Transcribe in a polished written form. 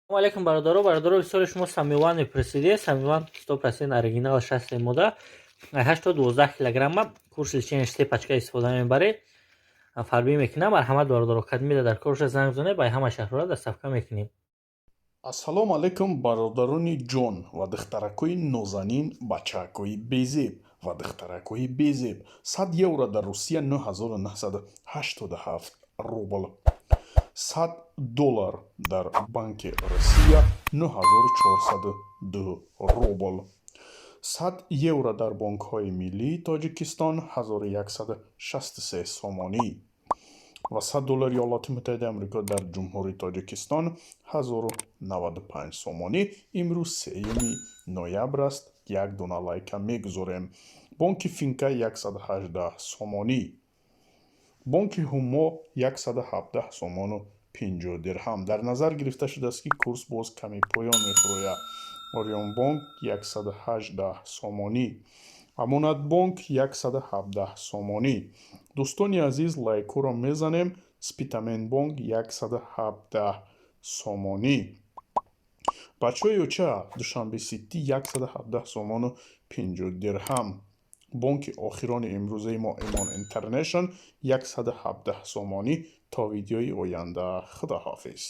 Алейкум, бародаро. Бародаро, бисёре шумо Самиван мепурсиде. Самиван 100% оригинал шасте мода, 8 то 12 килограмма, курс лечения се пачка истифода мебаред, фарбӣ мекунам. Марҳамат, бародаро, кадмида дар корша занг зане, ба ҳама шаҳрҳоро доставка мекунем. Ассалому алайкум, бародарони ҷон ва духтаракҳои нозанин, бачаакҳои безеб ва духтаракҳои безеб. 100 евро дар Русия 9987 рубл, 100 доллар дар Банки Россия 9402 рубл, 100 евро дар бонкҳои миллии Тоҷикистон 1163 сомонӣ ва 100 доллари Иёлоти Муттаҳидаи Амрико дар Ҷумҳурии Тоҷикистон 1095 сомонӣ. Имрӯз 3 ноябр аст. Як дона лайка мегузорем. Бонки Финка 118 сомонӣ, бонки Ҳумо 117 сомону 50 дирҳам. Дар назар гирифта шудааст, ки курс боз каме поён мефурӯяд. Ориёнбонк 118 сомонӣ, Амонатбонк 117 сомонӣ. Дӯстони азиз, лайкҳоро мезанем. Спитаменбонк 117 сомонӣ. Бачаҳои оча, Душанбе Ситӣ 117 сомону 50 дирҳам. Бонки охирони имрӯзаи мо Имон Интернешнл 117 сомонӣ. То видеои оянда, худоҳофиз.